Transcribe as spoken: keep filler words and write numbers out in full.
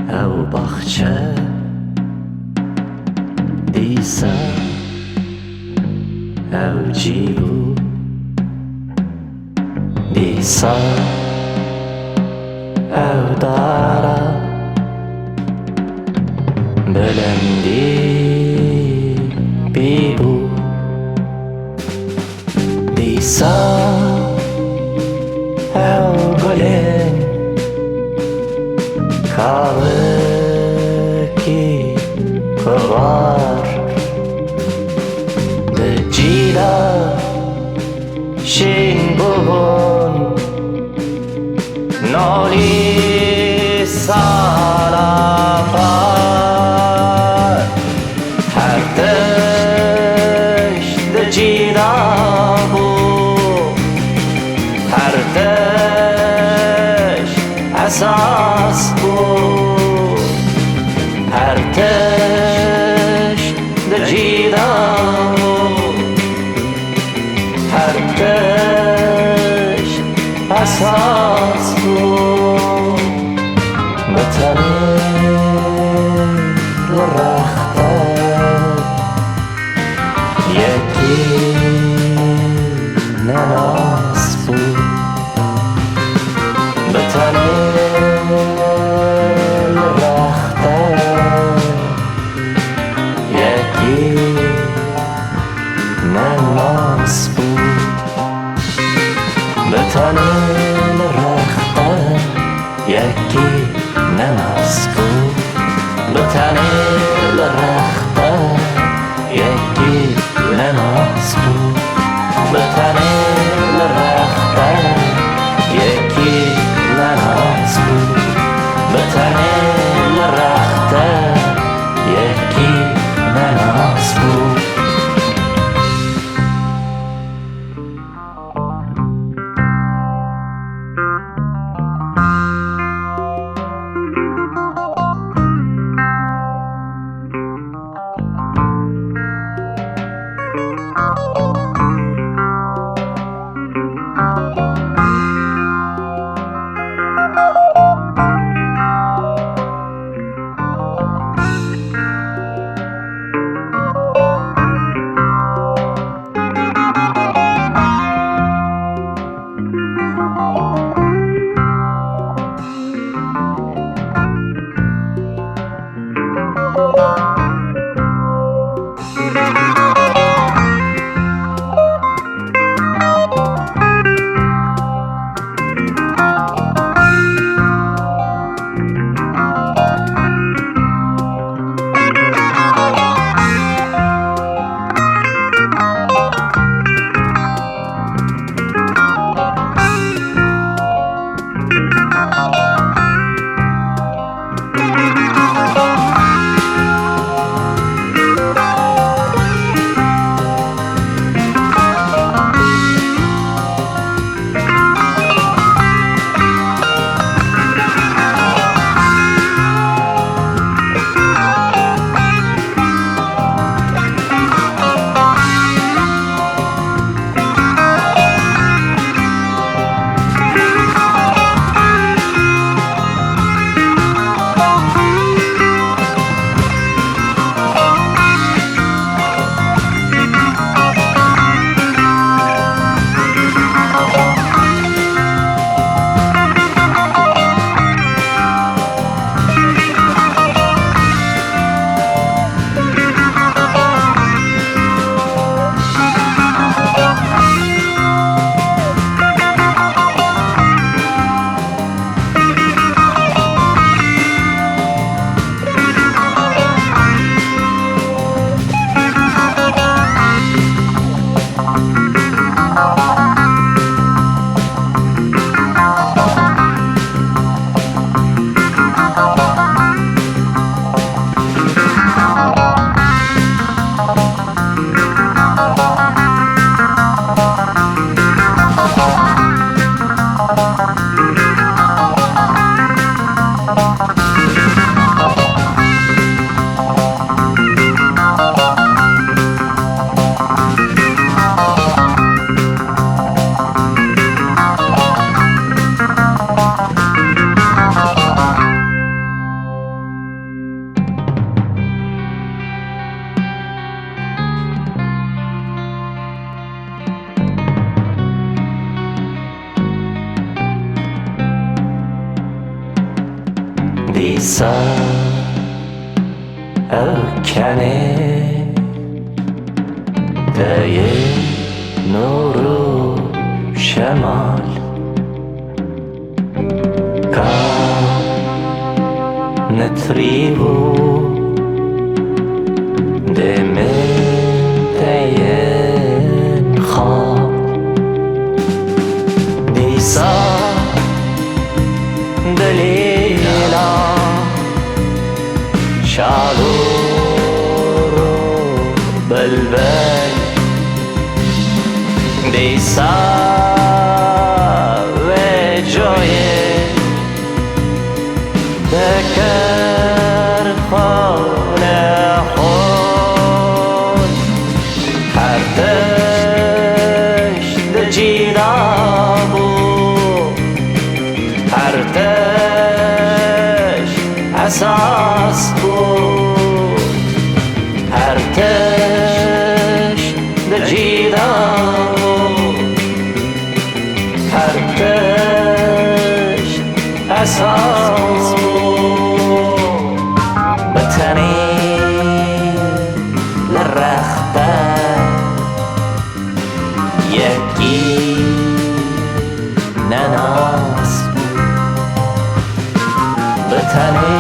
Ew baxçe dîsa ew cî bû, dîsa ew dara bilindî pî bû. Dîsa ew gulên kawikî kubar di cî de şîn bûbûn. Nolî sala par her tişt di cî de bû, her tişt esas bû, her tişt di cî de bû. Her tişt esas bû, bi tenê li rexte yekî nenas bû. Bi tenê li rexte yekî nenas bû. Bi tenê li rexte yekî nenas bû. Bi tenê li rexte yekî nenas bû. Bi tenê li rexte yekî nenas bû. Bi tenê li rexte yekî nenas bû. Dîsa ew kenê teyê nûr û şemal. Ka nitrî bû dê min teyên xal. Dîsa dilîla şalûr û bilbil. Dîsa wê coyê dikir xwe li xwe. Her tişt di cî de bû, her tişt esas bû, her tişt di cî de bû, her tişt esas bû. Bi tenê li rexber yekî nenas bû. Bi tenê